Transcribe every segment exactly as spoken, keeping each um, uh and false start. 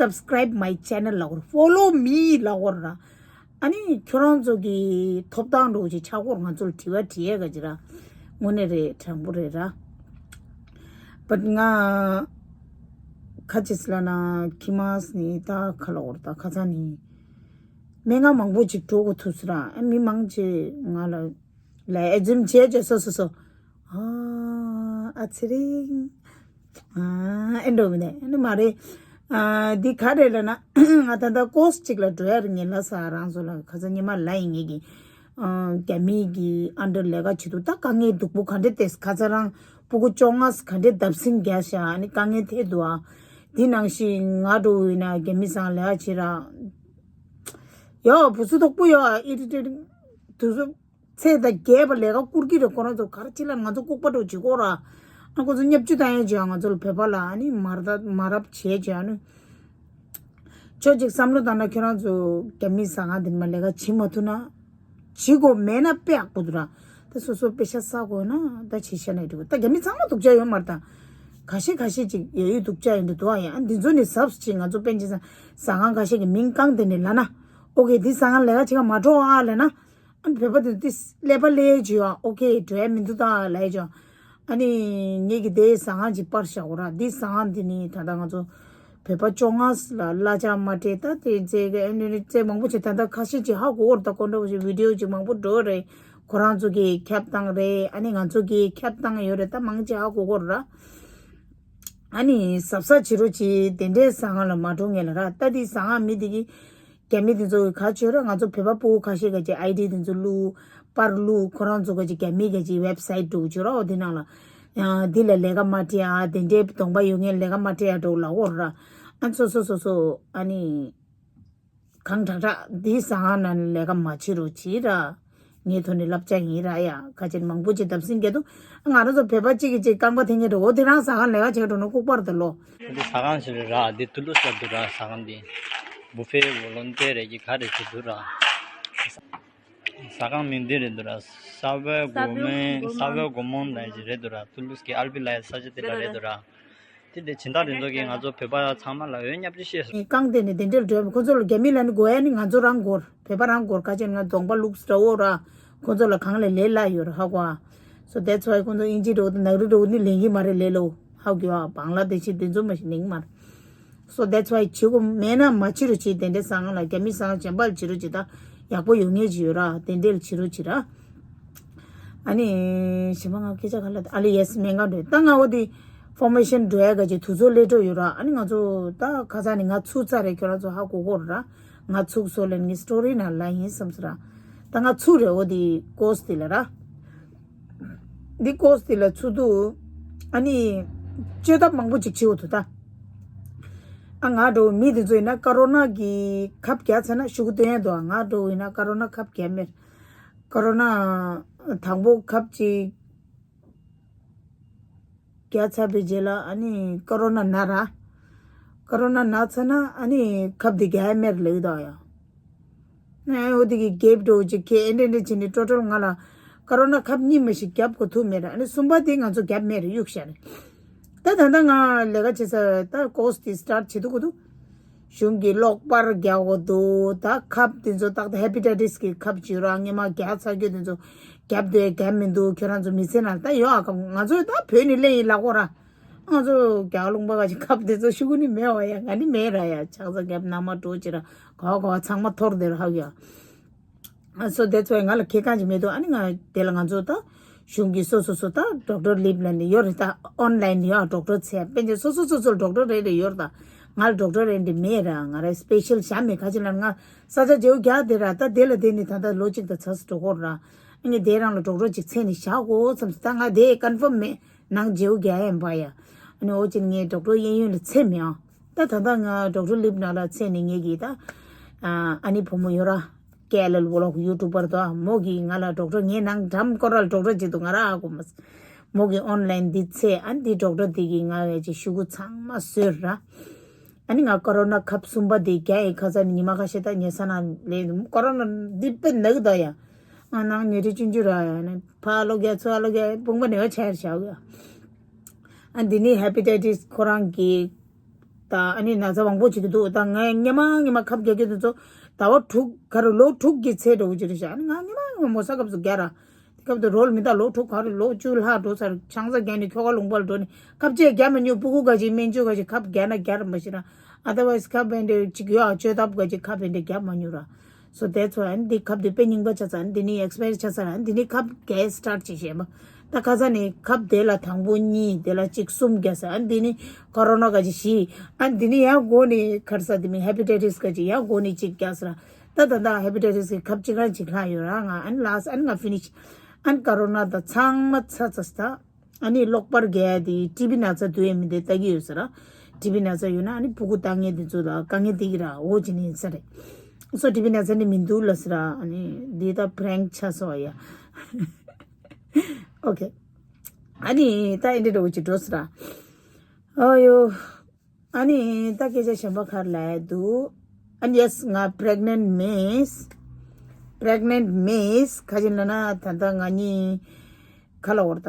subscribe my channel ལབ་དགོས་རེད། Follow me ལབ་དགོས་རེད་ར། ཨ་ནི་ཁྱོད་རང་ཚོ་གི་ཐོབ་ཐང་འདྲ་བོ་ཅིག་ཆགས་ཀྱི་ཡོད་རེད། ང་ཚོ་ལ་དྲི་བ་དྲི་ཡས་ག་ཅིག་ར། དངོས་གནས་རེད། དྲང་པོ་རེད་ར། But ང་ཁ་ཅིག་ལབ་ན་ཁྱི་མ་ནི་ད་ག་ལབ་དགོས་རེད། ད་ཁ་སང་ནི་སྨན་ཁང་མང་པོ་ཅིག་འགྲོ་དགོས་ཐུག་སོང་ར། ཨ་མི་མང་ཅིག་ང་ལ་ལ་ཨེ་ཛིམ་བྱས་བྱས་སོ་སོ་སོ། ཨ་ཨ་ཚེ་རིང་། ཨ་ཨེ་འགྲོ་མི་འདུག་ཨ་ནི་མ་རེད། ཨ་འདི་ག་རེད་ལབ་ན། ང་ད་ལྟ་ཀོར་སི་གཅིག་ལ་འགྲོ་ཡ་རེད། ངས་ལབ་ས་རང་ཚོ་ལ། ཁ་སང་ཉི་མ་ལབ་ཡིན། ངེད་ཀྱི་ཨ་རྒྱ་མི་གི་ཨན་ཌར་ལས་ཀ་བྱེད་དུས་ད་དཀའ་ངལ་སྡུག་པོ་ག་འདྲ་བལྟས། ཁ་སང་རང་སྤུ་གུ་བཅོ་ལྔ་ག་འདྲ་བརྡབ་གསིག་རྒྱག་ཤག་ཨ་ནི་དཀའ་ངལ་འཕྲད་འདུག་ཨ་འདི་ནང་བཞིན་ང་འདྲ་བོ་ཡིན་ན་རྒྱ་མི་ཚང་ལས་ཀ་བྱེད་ར། ཡོ་བུ་ཚུགས་དོག་པོ་ཡོ། ཨི་རི་ཊེ་ཊིང་། དུས་ཚོད་ཚད་དང་རྒྱས་པ་ལས་ཀ་བསྐུར་གྱི་རེད། ཁོ་རང་ཚོ་ག་རེ་བྱེད་ལ་ང་ཚོ་ལྐུགས་པ་འདྲ་བོ་བྱེད་ཀྱི་ཡོད་ར། ཨ་ཁོ་ཚོ་བརྙས་བཅོས་བཏང་ཡས་བྱས། ང་ཚོ་ལ་བོད་པ་ལ་ཨ་ནི་མ་རབས་མ་རབས་བྱས་བྱས། ཨ་ནི་ཁྱོད་ཅིག་བསམ་བློ་བཏང་ན། ཁྱོད་རང་ཚོ་རྒྱ་མིའི་ཟ་ཁང་འདི་ནས་མར་ལས་ཀ་བྱེད་མ་ཐུབ་ན། བྱེད་དགོས་མེད་ན་དཔེ་ཡག་པོ་འདུག་ར། ད་སོ་སོ་པེ་ཤ་བསགས་དགོས་ན་ད་བྱེད་ཤེས་ན་འགྲིག་གི། ད་རྒྱ་མི་ཚང་མ་སྡུག་ཅག་ཡོད་མ་རེད། ད་ཁ་ཤས་ཁ་ཤས་ཅིག་ཡོད་ཡོད་སྡུག་ཅག་ཡོད་འདུག་འདུག་ཨ། ཡང་འདི་ཚོ་ནི་གཟབ་ཅིག་ང་ཚོ་པཎ་ཆེན་ཟ་ཟ་ཁང་ཁ་ཤས་ཀྱི་མིང་བཀང་བསྡད་ནས་ལབ་ན། ཨོ་ཀེ་འདི་ཟ་ཁང་ལས་ཀ་བྱེད་ག་མ་འགྲོ་ཨ་ལབ་ན། ཨ་ནི་བོད་པ་དེ་ཚོ་ཀླད་པ་ཀླད་བྱེད་ཡོད་ཨ། ཨོ་ཀེ་འགྲོ་ཡ་མི་འདུག་ད་ལབ་ཡ་བྱེད་ཡོད་ཨ། ཨ་ནི་ངེད་ཀྱི་དེའི་ཟ་ཁང་ཅིག་པར་བཞག་གོ་ར། འདི་ཟ་ཁང་འདི་ནི་ད་ལྟ་ང་ཚོ་བོད་པ་བཅོ་ལྔ་ལ་གླ་ཆ་མ་སྤྲད། ད་དེ་རྫས་ཀྱི་ཨ་ནི་རྫས་མང་པོ་ཅིག་ད་ལྟ་ཁ་ཤས་ཅིག་ཧ་གོ་གོ་ར། ད་ཀོ་འདྲ་བོ་ཞིག་བི་ཌི་ཡོ་ཅིག་མང་པོ་འགྲོ་རེད། ཁོ་རང་ཚོ་གིས་ཁྱབ་བཏང་རེད། ཨ་ནི་ང་ཚོ་གིས་ཁྱབ་བཏང་ཡོད་རེད། ད་མང་ཅིག་ཧ་གོ་གོ་ར། ཨ་ནི་གཟབ་གཟབ་བྱེད་རོགས་གྱིས། དེ་འདྲའི་ཟ་ཁང་ལ་མ་འགྲོ་ངེས་ལ་ར། ད་དེ་ཟ་ཁང་མི་དེ་གིས་རྒྱ་མི་དེ་ཚོ་གི་ག་བྱོས་ར། ང་ཚོ་བོད་པ་ཕྲུ་གུ་ཁ་ཤས་ཀྱི་ཅིག་ཨའི་ཌི་དེ་ཚོ་བླུགས། པར་བླུགས། ཁོ་རང་ཚོ་གི་ཅིག་རྒྱ་མི་གི་ཅིག་ཝེབ་སའིཊ་འདྲ་བོ་བྱོས་ར། འོ་དེ་ནང་ལ་ཡང་འདི་ལ་ལས་ཀ་མ་སྤྲད་ཨ། དེ་འདྲའི་གདོང་པ་ཡོད་མཁན་ལས་ཀ་མ་སྤྲད་ཨ་འདྲ་བོ་ལབ་ཡོད་ར། ཨ་སོ་སོ་སོ་སོ་ཨ་ནི་གང་དྲག་དྲག་འདི་ཟ་ཁང་ནང་ལས་ཀ་མ་བྱེད་རོགས་གྱིས་ར། ངའི་ཐོག་ནས་བསླབ་བྱ་ཡིན་ར། ཡ་ཁ་ཆེ་མང་པོ་ཅིག་བརྡབ་གསིག་རྒྱག་འདུག་ང་རང་ཚོ་བོད་པ་གཅིག་གིས་གཅིག་རྐང་པ་འཐེན་མཁན་འདྲ་བོ། དེ་རང་ཟ་ཁང་ལས་ཀ་བྱེད་འགྲོ་ན་ལྐུགས་པ་རེད་ད་ལོ། འདི་ཟ་ཁང་ཞིག་རེད་ར། འདི་ཏུ་ལུ་ས་འདུག་ར། ཟ་ཁང་འདི་བུ་ཕེ་ཝོ་ལོན་ཏེ་རེད་ཀྱི་ག་རེ་བྱེད་འདུག་ར། ཟ་ཁང་མིང་འདི་རེད་འདུག་ར། ས་བོའི་སྒོ་མོ། ས་བོའི་སྒོ་མོ་ནང་ཞིག་རེད་འདུག་ར། ཏུ་ལུ་སི་ཀི་ཨལ་པི་ལ་ཡ་ས་ཆ་དེ་ལ་རེད་འདུག་ར། དེ་འདྲའི་སྦྱིན་བདག་དེ་ཚོ་གིས་ང་ཚོ་བོད་པ་ཚང་མ་ལ་འོས་བརྙས་བཅོས་བཤད་སོང་། རྐང་སྟེང་ནས་དེ་འདྲའི་འགྲོ་ཡ་མི། ཁོ་ཚོ་ལ་རྒྱ་མི་ལབ་ནི་དགོས་ཡ་ནི་ང་ཚོ་རང་དགོས་རེད། བོད་པ་རང་དགོས་རེད། ག་ཅི་ང་གདོང་པ་ལུགས་འདྲ་བོ་ར། ཁོ་ཚོ་ལ་གང་ལས་ལས་སླ་ཡོད་རེད་ཧ་གོ་ཨ། So that's why ཁོ་ཚོ་དབྱིན་ཇི་འདྲ་བོ་དང་ནག་རི་འདྲ་བོ་ནི་ལེན་གྱི་མ་རེད། ལས་སླ་བོ་ཧ་གོ་ཨ། བང་ལ་དེ་ཤི་དེ་ཚོ་མ་ཤི་ལེན་གྱི་མ་རེད། So that's why བྱེད་དགོས་མེད་ན་མ་བྱེད་རོགས་བྱེད། དེ་འདྲའི་ཟ་ཁང་ལ། རྒྱ་མི་ཟ་ཁང་གཞན་པ་ལ་བྱེད་རོགས་བྱེད། ད་ཡག་པོ་ཡོད་མཁན་ཅིག་ཡོད་ར། དེ་འདྲའི་ལ་བྱེད་རོགས་བྱེད་ར། ཨ་ནི་གཞན་པ་ང་སྐད་ཆ་ག་ལ། ཨ་ལེ་ཡེ་སི་སྨན་ཁང་འགྲོ་ཡ། ད་ང་འོ་དེ་ཕོར་མེ་ཤན་འགྲོ་ཡ་ག་ཅིག་དུས་ཚོད་སླེབས་འགྲོ་ཡོད་ར། ཨ་ནི་ང་ཚོ་ད་ཁ་སང་ནི་ང་ཚུགས་ཚར་རེད། ཁྱོད་རང་ཚོ་ཧ་གོ་གོ་ར། ང་ཚུགས་སོ་ལེན་ངའི་སི་ཊོ་རི་ནང་ལ་ཡིན་བསམ་སོང་ར། ད་ང་ཚུགས་རེད། འོ་དེ་ཀོར་སི་དེ་ལ་ར། འདི་ཀོར་སི་དེ་ལ་ཚུགས་དུས། ཨ་ནི་བཅོས་ཐབས་མང་པོ་ཅིག་བྱེད་འོ་འདུག་ད། ཨ་ང་འདྲ་བོ་མི་དེ་ཚོ་ཡིན་ན་ཀ་རོ་ན་གི་ཁབ་བརྒྱབ་ཚར་ན་ཤོག་གུ་སྟོན་ཡ་འདུག་ང་འདྲ་བོ་ཡིན་ན་ཀ་རོ་ན་ཁབ་བརྒྱབ་མེད། ཀ་རོ་ན་དང་པོ་ཁབ་ཅིག་བརྒྱབ་ཚར་བའི་རྗེས་ལ་ཨ་ནི་ཀ་རོ་ན་ན་ར། ཀ་རོ་ན་ན་ཚར་ན་ཨ་ནི་ཁབ་དེ་བརྒྱབ་ཡ་མེད་ལབ་ཀྱི་འདུག་ཡ། ཨ་འོ་དེ་གི་གེབ་འདྲ་བོ་ཅིག་ཁེ་ཨེ་འདྲ་འདྲ་བྱས་ནས་ཊོ་ཊལ་ང་ལ་ཀ་རོ་ན་ཁབ་གཉིས་མ་ཞིག་བརྒྱབ་དགོས་ཐུག་མེད་ར། ཨ་ནི་གསུམ་པ་དེ་ང་ཚོ་བརྒྱབ་མེད་ར་གཡུག་བཞག་རེད། ད་ད་ལྟ་ང་ལས་ཀ་བྱེད་ས་ད་ཀོར་སི་དེ་སི་ཊར་བྱེད་ཐུབ་ཀྱི་འདུག་གཞུང་གི་གློག་པར་རྒྱག་དགོས་འདུག་ད་ཁབ་དེ་ཚོ་ཏག་ཏག་ཧེ་པ་ཊའི་ཊིས་གི་ཁབ་བྱོས་ར། སྔོན་མ་རྒྱག་ཚར་རྒྱུ་དེ་ཚོ་རྒྱབ་འདུག་རྒྱབ་མི་འདུག་ཁྱོད་རང་ཚོ་མི་ཚེ་ནང་ད་ཡོད་ཨ། ཁབ་ང་ཚོ་ད་བོད་ནས་སླེབས་ཡིན་ལབ་དགོས་ར། ང་ཚོ་རྒྱ་གར་ལུང་པ་ག་ཅིག་ཁབ་དེ་ཚོ་ཤོག་གུ་ནི་མེད་བ་ཡ། ང་ནི་མེད་ར་ཡ། ཆག་ཚ་རྒྱབ་ན་མ་འགྲོ་ཅི་ར་ག་བ་ག་བ་ཚང་མ་འཐོར་དེ་ར་ཧ་གི་ཡ། སོ་དེ་ཚོ་ང་ལ་ཁེ་གང་ཅིག་མེད་འདུག་ཨ་ནི་ང་དེ་ལ་ང་ཚོ་ད་གཞུང་གི་སོ་སོ་སོ་ད་ཌོག་ཊར་ལིབ་ལ་ནི་ཡོད་རེད། ད་ཨོན་ལའིན་ཡོད་ཌོག་ཊར་ཚེ་པན་ཅེ་སོ་སོ་སོ་སོ་ཌོག་ཊར་རེད་རེད་ཡོད་རེད། ད་ང་ལ་ཌོག་ཊར་རེད་འདི་མེད་ར། ང་ར་སི་པེ་ཤལ་བྱ་མེད་ག་ཅིག་ལ་ང་ས་ཆ་བརྗེ་བོ་རྒྱག་དེ་ར། ད་དེ་ལ་དེ་ནི་ད་ད་ལོ་གཅིག་ད་ཚ་སུ་འགྲོ་གོ་ར། ཨ་ནི་དེ་རང་ལ་ཌོག་ཊར་ཅིག་ཚེ་ནི་བཞག་གོ་བསམ་སོང་། ད་ང་དེ་ཀོན་ཕརམ་མེད། ནང་བརྗེ་བོ་རྒྱག་ཡ་ཡིན་པ་ཡ། ཨ་ནི་འོ་ཅིག་ངས་ཌོག་ཊར་གཡས་གཡོན་ལ་ཚེ་མེད་ཨ། ད་ད་ལྟ་ང་ཌོག་ཊར་ལིབ་ནང་ལ་ཚེ་ནི་ངེད་ཀྱི་ད་ཨ་ནི་བུ་མོ་ཡོད་ར། ཀེ་ཨེལ་ཨེལ་ཝི་ལོག་ཡུ་ཊུབ་པར་དོ་མོ་གིས་ང་ལ་ཌོག་ཊར་ངའི་ནང་འགྲམ་སྐོར་ལ་ཌོག་ཊར་ཅིག་འདུག་ང་ར་ཨ་གོ་མ་སོང་། མོ་གིས་ཨོན་ལའིན་འདི་ཚེ་ཨ་ནི་འདི་ཌོག་ཊར་འདི་གིས་ང་བའི་ཅིག་ཤོག་གུ་ཚང་མ་བཟོས་ར། ཨ་ནི་ང་ཀོ་རོ་ན་ཁབ་གསུམ་པ་དེ་རྒྱག་ཡི་ཁ་ས་ནི་ཉི་མ་ཁ་ཤས་ད་ཉལ་ས་ན་ལས་ཀོ་རོ་ན་འདི་དཔེ་ནག་ད་ཡ། ང་ནང་ཉལ་ཁྲི་ཆུང་ཆུང་ར་ཡ་ནི་ཕ་ལོ་རྒྱ་ཚོ་ཨ་ལོ་རྒྱ་དཔུང་པ་ནེ་བ་ཆེར་བྱ་གི། ཨ་འདི་ནི་ཧེ་པ་ཊའི་ཊིས་ཁོ་རང་གི་ད་ཨ་ནི་ན་ཚ་མང་པོ་ཅིག་གི་འདུག་ད་ངས་སྔོན་མ་སྔོན་མ་ཁབ་རྒྱག་གི་དུས་ཚོད་ཟླ་བ་དྲུག་ག་རུ་ལོ་དྲུག་གི་ཚེ་འགྲོ་གི་ཅི་རེད་ཤག་ཨ་ནི་ང་སྔོན་མ་སྔོན་མ་མོ་ས་སྐབས་སུ་རྒྱག་ར། དེ་སྐབས་དུ་རོལ་མི་ད་ལོ་དྲུག་ག་རེ་ལོ་བཅུ་ལྷག་འགྲོ་ཚར། ཆང་ས་བརྒྱབ་ནས་ཁྱོ་ག་ལུང་པར་འགྲོ་ནས་ཁབ་ཆས་རྒྱག་མ་མྱོང་། སྤུ་གུ་ག་ཅིག་སྨན་བཅོས་ག་ཅིག་ཁབ་རྒྱག་ན་རྒྱག་ར་མ་ཤེས་ར། ཨ་དར་ཝའི་སི་ཁབ་འདི་ཅིག་ཡོད་ཨ་བཅོས་ཐབས་ག་ཅིག་ཁབ་འདི་རྒྱག་མ་མྱོང་ར། སོ་དེ་ཚོ་ཨ་ནི་འདི་ཁབ་འདི་དཔེ་རྙིང་པ་ཆགས་ཚར། ཨ་ནི་འདི་ནི་ཨེག་སི་པ་ཡར་ཆགས་ཚར། ཨ་ནི་འདི་ནི་ཁབ་རྒྱག་སི་ཊར་ཊི་བྱེད་ཤེས་པ། ད་ཁ་ས་ནས་ཁབ་དེ་ལ་དང་པོ་གཉིས་དེ་ལ་གཅིག་གསུམ་རྒྱག་ས། ཨ་ནི་འདི་ནི་ཀོ་རོ་ན་ག་ཅིག་བཞི། ཨ་ནི་འདི་ནི་ཡང་མགོ་ནས་ཁར་ས་དེ་མིན་ཧེ་པ་ཊའི་ཊིས་ག་ཅིག་ཡང་མགོ་ནས་གཅིག་རྒྱག་ས་ར། ད་ད་ད་ཧེ་པ་ཊའི་ཊིས་གི་ཁབ་གཅིག་རང་གཅིག་ལྷག་ཡོད་ར། ང་ཨ་ནི་ལ་སི་ཨ་ནི་ང་ཕི་ནི་ཤི། ཨ་ནི་ཀོ་རོ་ན་ད་ཚང་མ་ཚར་ཚར་ད། ཨ་ནི་གློག་པར་རྒྱག་ཡ་དེ་ཊི་བི་ན་ཚ་འདུག་ཡ་མི་འདུག་ལྟ་གི་ཡོད་ས་ར། ཊི་བི་ན་ཚ་ཡོད་ན་ཨ་ནི་སྤུ་གུ་ལྟ་མཁན་དེ་ཚོ་ལ་དཀའ་ངལ་འདི་གི་ར་འོ་ཅི་ནི་ཡིན་ས་རེད། སོ་ཊི་བི་ན་ཚ་ནི་མི་འདུག་ལ་ས་ར། ཨ་ནི་འདི་ད་པི་རེང་ཆགས་སོང་ཡ། ཨོ་ཁེ། ཨ་ནི་ད་ཨེ་འདྲ་འདྲ་བོ་ཅིག་འགྲོ་ས་ར། ཨ་ཡོ། ཨ་ནི་ད་སྐད་ཆ་གཞན་པ་ག་རེ་ལབ་ཡ་འདུག་ཨ་ནི་ཡེ་སི་ང་པི་རེག་ནེན་ཊི་མེད། པི་རེག་ནེན་ཊི་མེད། ག་ཅི་ལབ་ན་ད་ལྟ་ང་གཉིས་ག་ལ་བར་ད་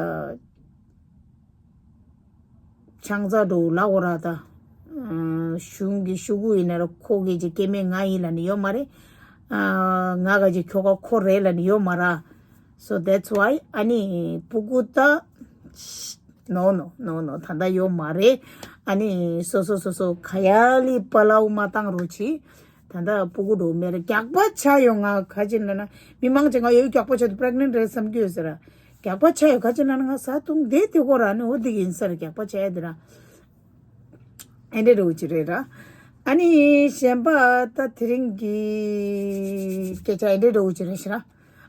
ཆང་ས་འགྲོ་ལ་བར་ད་གཞུང་གི་ཤོག་གུ་ཡིན་ན་ར་ཁོ་གི་ཅིག་སྐྱེ་དམན་ང་ཡིན་ལབ་ནི་ཡོད་མ་རེད། ང་ག་ཅིག་ཁྱོ་ག་ཁོ་རེད་ལབ་ནི་ཡོད་མ་ར། So that's why ཨ་ནི་སྤུ་གུ་ད། No, no, no, no. ད་ལྟ་ཡོད་མ་རེད། ཨ་ནི་སོ་སོ་སོ་སོ་ག་ཡ་ལི་པ་ལའུ་མ་བཏང་རོགས་གྱིས། ད་ལྟ་སྤུ་གུ་འགྲོ་མེད་རེད། རྒྱགས་པ་ཆགས་ཡོད། ང་ག་ཅི་ལབ་ན་མི་མང་ཆེ་ང་ཡོད་རྒྱགས་པ་ཆགས་དུས་པི་རེག་ནེན་ཊི་རེད་བསམ་གྱི་ཡོད་ཟེར་ར། རྒྱགས་པ་ཆགས་ཡོད་ག་ཅི་ལབ་ན་ང་བཟའ་བཏུང་བསྡད་དེ་གོ་ར་ནི་འོ་འདི་ཡིན་ཟེར་རྒྱགས་པ་ཆགས་ཡ་འདི་ར། ཨེ་འདྲ་འདྲ་བོ་ཅིག་རེད་ར། ཨ་ནི་གཞན་པ་ད་དེ་རིང་གི་སྐད་ཆ་ཨེ་འདྲ་འདྲ་བོ་ཅིག་རེད་ཤི་ར།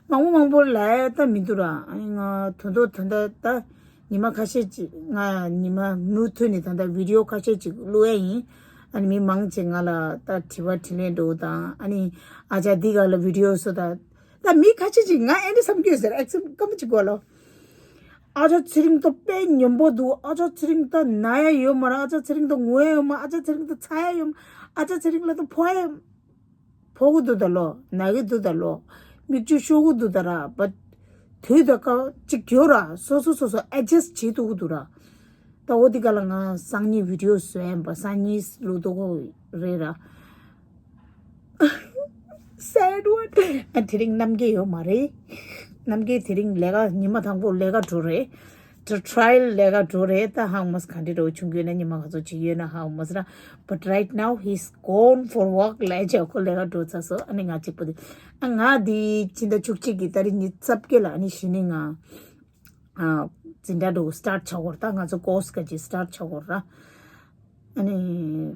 མང་པོ་མང་པོ་ལབ་ཡ་ད་མི་འདུག་ར། ཨ་ནི་ང་དོན་དུ་ད་ལྟ་ད་ཉི་མ་ཁ་ཤས་ཅིག་ང་ཉི་མ་མུ་མཐུད་ནས་ད་ལྟ་བི་ཌི་ཡོ་ཁ་ཤས་ཅིག་བླུག་ཡ་ཡིན། ཨ་ནི་མི་མང་ཆེ་ང་ལ་ད་དྲི་བ་དྲིས་ལན་འདྲ་བོ་དང་ཨ་ནི་ཨ་ཅག་འདི་ག་ལ་བི་ཌི་ཡོ་བཟོ་ད། ད་མི་ཁ་ཤས་ཅིག་ང་ཨེ་འདྲ་བསམ་གྱི་ཡོད་ཟེར། ཨེག་སེམ་སྐམ་པོ་ཅིག་དགོས་ལོ། ཨ་ཅག་ཚེ་རིང་ད་དཔེ་ཉམས་པོ་འདུག་ཨ་ཅག་ཚེ་རིང་ད་ན་ཡ་ཡོད་མ་རེད། ཨ་ཅག་ཚེ་རིང་ད་ངུ་ཡ་ཡོད་མ། ཨ་ཅག་ཚེ་རིང་ད་ཚ་ཡ་ཡོད་མ། ཨ་ཅག་ཚེ་རིང་ལ་ད་ཕོག་ཡ་ཕོག་གི་འདུག་ད་ལོ། ན་གི་འདུག་ད་ལོ། མིག་ཆུ་ཤོར་གི་འདུག་ད་ར། བ་དུས་ད་ཀ་ཅིག་གྱོད་ར། སོ་སོ་སོ་སོ་ཨེ་ཌ་ཇ་སི་ཊི་བྱེད་ཐུབ་གི་འདུག་ར། ད་འོ་དེ་ག་ལ་ང་སང་ཉིན་བི་ཌི་ཡོ་བཟོ་ཡ་ཡིན་པ། སང་ཉིན་བླུག་ཐུབ་ཀྱི་རེད་ར། Sad word. ཨ་དེ་རིང་རྣམ་རྒྱལ་ཡོད་མ་རེད། རྣམ་རྒྱལ་དེ་རིང་ལས་ཀ་ཉི་མ་དང་པོ་ལས་ཀ་འགྲོ་རེད། ད་ཊ་ར་ཡལ་ལས་ཀ་འགྲོ་རེད། ད་ཧང་མ་སི་ག་འདྲ་འགྲོ་བྱུང་གི་ཡོད་ན་ཉི་མ་ག་ཚོད་ཅིག་ཡོད་ན་ཧང་མ་སི་ར། But right now he's gone for work. ལས་བྱ་ཁོ་ལས་ཀ་འགྲོ་ཚར་སོང་། ཨ་ནི་ང་གཅིག་པོ་དེ། ཨ་ང་དེ་ཕྱི་ཟླ་བཅུ་གཅིག་གི་ཏ་རིག་ཉི་ཤུ་རྩ་བརྒྱད་ལ་ཨ་ནི་གཞི་ནས་ང་ཨ་འཛིན་གྲྭ་འགྲོ་སི་ཊར་ཊི་བྱ་དགོས་རེད། ད་ང་ཚོ་ཀོར་སི་ག་ཅིག་སི་ཊར་ཊི་བྱ་དགོས་རེད། ཨ་ནི་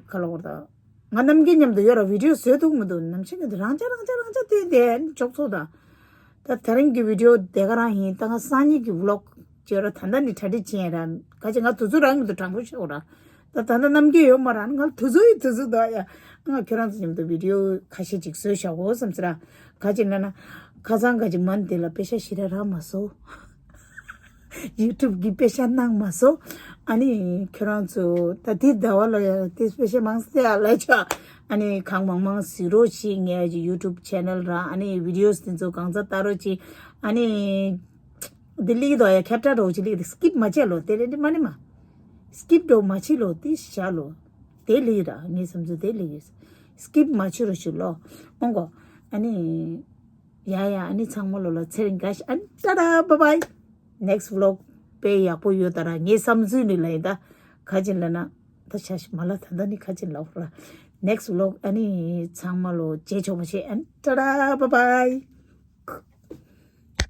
ག་ལ་བར་ད། ང་རྣམ་རྒྱལ་མཉམ་དུ་ཡོད་ར། བི་ཌི་ཡོ་བཟོས་འདུག་མི་འདུག་ནམ་ཞིག་གི་འདུག་རང་ཅག་རང་ཅག་རང་ཅག་བལྟས་ཏེ་འཇོག་ཚོགས་ད། ད་དེ་རིང་གི་བི་ཌི་ཡོ་དེ་ག་རང་ཡིན། ད་ང་སང་ཉིན་གྱི་བི་ལོག་ ཅེས་ར། ད་ལྟ་ནི་གྲ་སྒྲིག་བྱེད་ར། ག་ཅི་ང་དུས་ཚོད་རག་མི་འདུག་དྲང་པོ་བཤད་ར། ད་ད་ལྟ་རྣམ་རྒྱུན་ཡོད་མ་ར། ང་དུས་ཚོད་ཡི་དུས་ཚོད་འདུག་ཡ། ང་ཁྱོད་རང་ཚོ་མཉམ་དུ་བི་ཌི་ཡོ་ཁ་ཤས་ཅིག་བཟོས་བཞག་གོ་བསམ་ཟེར་ར། ག་ཅི་ན་ན། ཁ་སང་ག་ཅི་མ་འདི་ལ་པེ་ཤ་ཞེ་དྲག་རག་མ་སོང་། ཡུ་ཊུབ་གི་པེ་ཤ་གནང་མ་སོང་། ཨ་ནི་ཁྱོད་རང་ཚོ་ད་དེ་ཟླ་བ་ལ་ཡ་དེ་པེ་ཤ་མང་སྟེ་ཡ་ལ་ཆ། ཨ་ནི་གང་མང་མང་གཟིགས་རོགས་བྱེད། ངའི་ཡུ་ཊུབ་ཆེ་ནལ་ར། ཨ་ནི་བི་ཌི་ཡོ་དེ་ཚོ་གང་ཚ་ལྟ་རོགས་བྱེད། ཨ་ནི་དེ་ལིག་དོ་ཡ་ཁྱབ་བསྒྲགས་རོགས་བྱེད། ལིག་དེ་སི་ཀིབ་མ་བྱེད་ལོ། དེ་ལས་དེ་མ་ནི་མ་སི་ཀིབ་འགྲོ་མ་བྱེད་ལོ། དེ་བཞག་ལོ། དེ་ལིག་ར། ངའི་བསམ་ཚུལ་དེ་ལིག་ཡོད། སི་ཀིབ་མ་བྱེད་རོགས་བྱེད་ལོ། ཨོང་གོ། ཨ་ནི། ཡ་ཡ། ཨ་ནི་ཚང་མ་ལོ་ལ་ཚེ་རིང་དགའ་ཤ། ཨ་ནི་ཊ་ཊ། བཱའི་བཱའི། ནེག་སི་ཊི་ཝི་ལོག་དཔེ་ཡག་པོ་ཡོད་ད་ར། ངའི་བསམ་ཚུལ་ནི་ལ་ཡིན་ད། ག་ཅི་ལ་ན། ད་ཤ་ཤི་མ་ལ་ད་ད་ནི་ག་ཅི་ལ་ར། ནེག་སི་ཊི་ཝི་ལོག་ཨ་ནི་ཚང་མ་ལོ་མཇལ་ཆོག་པ་བྱེད། ཨ་ནི་ཊ་ཊ། བཱའི་བཱའི།